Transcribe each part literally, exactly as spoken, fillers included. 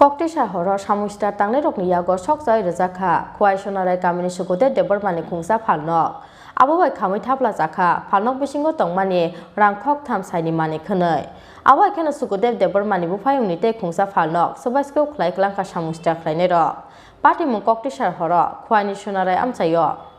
Koktwisa horo samung sitra tangnairokni yago sok chai rwjak kha Khwai Sonarai kamini Sukudev Debbarmani khungsa phalnok. Abo bai khamwi thapla chakha phalnok bisingo tongmani rang khoktham saini manwi khwnwi. Abo hai kheno Sukudev Debbarmani buphayungni tei khungsa phalnok swbai swkang khlai kwlangkha samung sitra khlainairok. Patimung Koktwisa horo Khwaini Sonarai amchaio.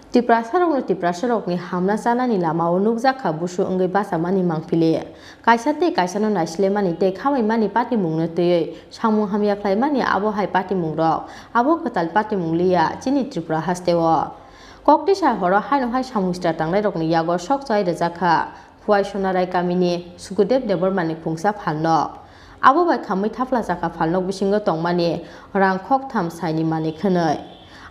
Tiprasarokno Tiprasarokni hamna chanani lamao nukjak kha busu wngwi bachamani mangpili. Kaisa tei kaisano naisilaimani tei khamwi mani patimungno twiwi samung hamya khlaimani abo hai patimungrok, abo kwtal patimung liya chini Tripura hasteo. Koktwisa horo haino hai samung sitra tangnairokni yago sok chai rwjak kha. Khwai Sonarai kamini Sukudev Debbarmani khungsa phalnok. Abo bai khamwi thapla chakha phalnok bisingo tongmani rang khoktham saini manwi khwnwi.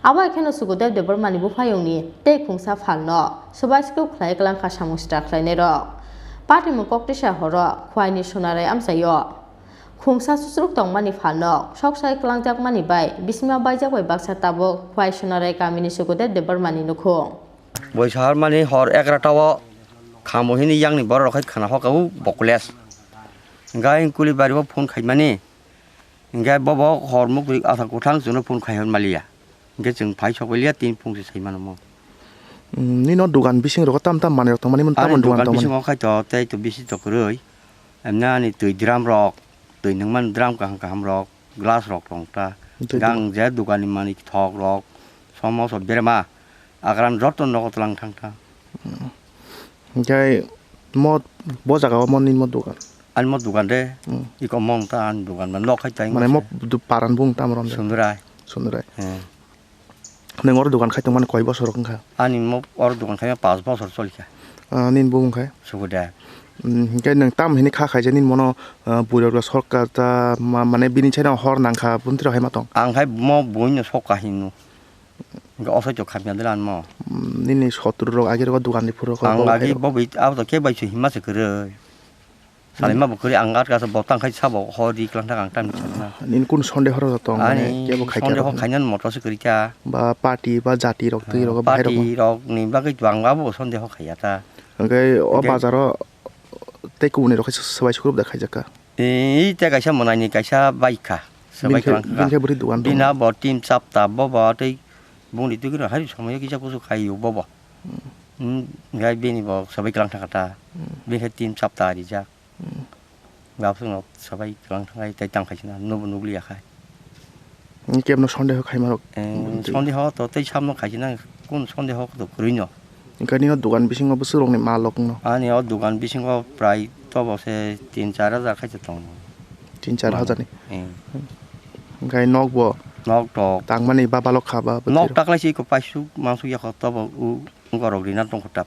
Abo hai kheno Sukudev Debbarmani buphayungni tei khungsa phalnok swbai swkang khlai kwlangkha samung sitra khlainairok. Patimung Koktwisa horo Khwaini Sonarai amchaio. Khungsa susruk tongmani phalnok sok sai kwlangjakmani bai bisima baijak bai baksa tabuk Khwai Sonarai kamini Sukudev Debbarmani nukhung. Boi saharmani hor egarota o khamo hini yangni borok rok hai khwna hoka o bokules. Hingke ayang kuli bari o phone khaimani. Hingke bobo hor mukri asa kwthang chwngno phone khai hor maliya. Hingke chwng phai sok liya tin phung se sai mano mo. Mm, nino dugan bising rogo tam tam manwi rok tongmani, mun Ani tamon dugan dugan tongmani. Bisingo khai to tei to bisi to kwrwi. Emna ani twi drum rok, twi nungmani drum kaham kaham rok, glass rok tong ta. Twi gang dugan. Je dugan ni manwi thok rok, somo so berma. Agran joto nogo tlang thang thang. Hingke mo, bo jaga o mo nini mo dogan? Ani mo dogan de, Hmm. Iko mo wng ta ani dogan, ma nok hai tai Mane mo wngse. Du-, paran bung tam rom de? Sundurai. Sundurai. Hmm. Neng oro dogan khai tongmani koi bosor wngkha? Ani mo oro dogan khai ma pas bosor choli kha. Ah, nini bung khai? Suguda. Hmm, hingke neng tam hini kha khai je nini mono, ah, buirok rok sorkar ta ma-, mane bini chayna hor nangkha buntri rok hai ma tong? Ang khai mo buino sok kahino. Hingke o soi to khamya de lan mo. Mm, nini sotru rok agi rok dogan ni phuru rok Ang bo agi hai rok. Bo bai abo to khe bai se hima se kwrwi. Salima bo kwrwi ang atka se bo tang khai sabo ho ri klang thang ang tam ni sakna. Nini kun sonde horo tong mane Ani kebo khai sonde ho kha. Khaina motor se kwrwi kha. Ba party ba jati rok twi rok bahai rok. Party rok ni bagwi to ang abo sonde ho khaiya ta. Hingke o Hingke bazar o tei kubuni rok khe swbai sukrub da khaijak kha. Ee, tei kaisa mwnaini kaisa bike kha, swbai Bini khe, kwlang kha. Bini khe bwrwi dogan tongo. Bini abo team chapta, bobo tei bungni twi gwnang hai somoi kisa kusu khai o bobo. Hmm. Hmm, gai bini bo swbai kwlang thangkha ta. Hmm. Bini khe team chapta rijak. Hmm. Gabswk no swbai kwlang thangkhai tei tang khaisina, nobo nukliya khai. Kebno sondeho khaima rok. Eh, sondeho to tei samno khaisina, kun sondeho to kwrwi no. Hingke nini o dogan bisingo bwswk rokni mal rok no? Ani o dogan bisingo prai tobo se tin char hajar khaisa tongo. Tin char hajar ni? Eh. Hingke nok bo? Nok tok. Tangmani ba balok kha ba? Nok taklai se iko paisuk mansuk yakho tobo u borok rina tongkho ta.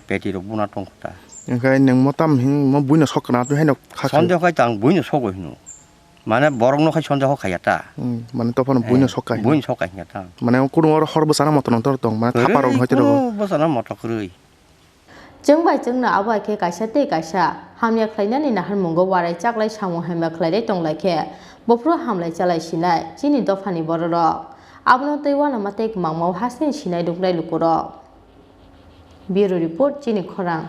Peti rok buna tongkho ta. Hingke neng mo tam hin mo buino sok kana tu haino kha khe? Sondeho khai tang buino sogo hino. Mane borok no khai sondeho khaiya ta. Hmm, mane to phano buino sok kai. Buino sok kai hingya ta. Mane kuno oro hor bwsana motor no tor tong mane thapa rok no hai tei rogo. Bwsana motor kwrwi. Chwng bai chwngno abo hai khe kaisa tei kaisa hamya khlainani naharmungo warai chaklai samung hamya khlailai tonglai khe bophuru hamlai chalai sinai chini dophani bororok. Abono tei uanama tei kwmangmao hasteni sinai ruknai lukurok. Bureau Report, Chini Khorang.